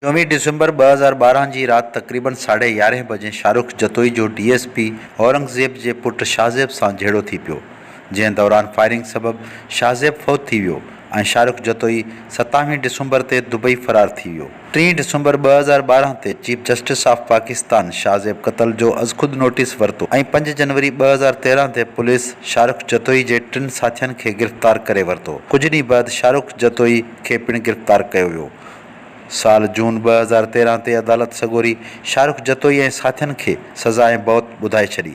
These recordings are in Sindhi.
24 ڊسمبر 2012 جي رات تقريبن ساڍي يارهين بجي شاهرخ جتوئي جو ڊي ايس پي اورنگزيب جي پٽ شاهزيب سان جهيڙو ٿي پيو، جنهن دوران فائرنگ سبب شاهزيب فوت ٿي ويو ۽ شاهرخ جتوئي ستاويهين ڊسمبر تي دبئي فرار ٿي ويو. ٽين ڊسمبر 2012 تي chief justice of Pakistan Shahzeb قتل جو ازخود نوٽيس ورتو ۽ پنج جنوري 2013 تي پوليس شاهرخ جتوئي جي ٽن ساٿين کي گرفتار ڪري ورتو. ڪجهه ڏينهن بعد شاهرخ جتوئي کي پڻ گرفتار ڪيو ويو. سال جون 2013 تي عدالت سڳوري شاهرخ جتوئي ۽ ساٿين کي سزا ۽ موت ٻڌائي ڇڏي.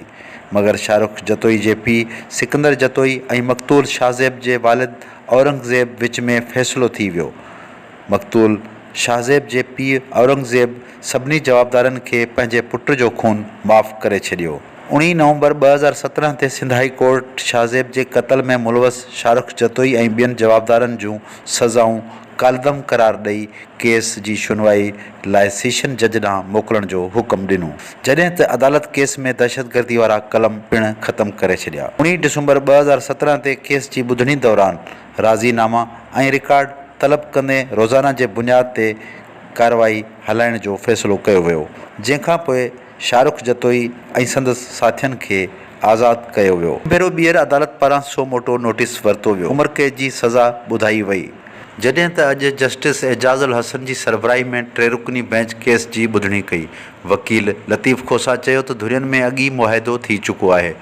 مگر شاهرخ جتوئي جي پيء سڪندر جتوئي ۽ مقتول شاهزيب جي والد اورنگزيب وچ ۾ فيصلو ٿي ويو. مقتول شاهزيب جي پيء اورنگزيب سڀني جوابدارن کي پنهنجي پٽ جو خون معاف ڪري ڇڏيو. اوڻيهه نومبر 2017 تي سنڌ هائي ڪورٽ شاهزيب جي قتل ۾ ملوث شاهرخ جتوئي ۽ ٻين جوابدارن جون سزائون ڪالعدم قرار ڏئي ڪيس جي شنوائي لاء سيشن جج ڏانهن موڪلڻ جو حڪم ڏنو، جڏهن ته عدالت ڪيس ۾ دهشتگردي وارا قلم پڻ ختم ڪري ڇڏيا. اوڻيهه ڊسمبر 2017 تي ڪيس جي ٻڌڻي دوران راضي ناما ۽ رڪارڊ طلب ڪندي روزانه جي بنياد تي ڪارروائي هلائڻ جو فيصلو ڪيو ويو، جنهن کانپوء شاهرخ جتوئي ۽ سندس ساٿين کي آزاد ڪيو ويو. ڀيرو ٻيهر عدالت پاران سو موٽو نوٽيس ورتو ويو. عمر قيد جي سزا ٻڌائي وئي. جڏهن ته اڄ جسٽس اعجاز الحسن جي سربراهي ۾ ٽي رڪني بئنچ ڪيس جي ٻڌڻي ڪئي. وڪيل لطيف کوسا چيو ته ڌرين ۾ اڳ ئي معاهدو ٿي چڪو آهي،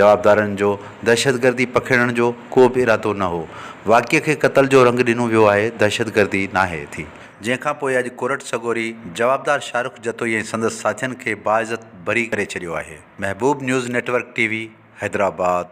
جوابدارن جو دهشتگردي پکيڙڻ جو ڪو به ارادو نه هو، واقعي کي قتل جو رنگ ڏنو ويو آهي، دهشتگردي ناهي ٿي. جنهن کان پوء اڄ ڪورٽ سڳوري جوابدار شاهرخ جتوئي ۽ سندس ساٿين کي باعزت بري ڪري ڇڏيو آهي. Mehboob news network T V, Hyderabad.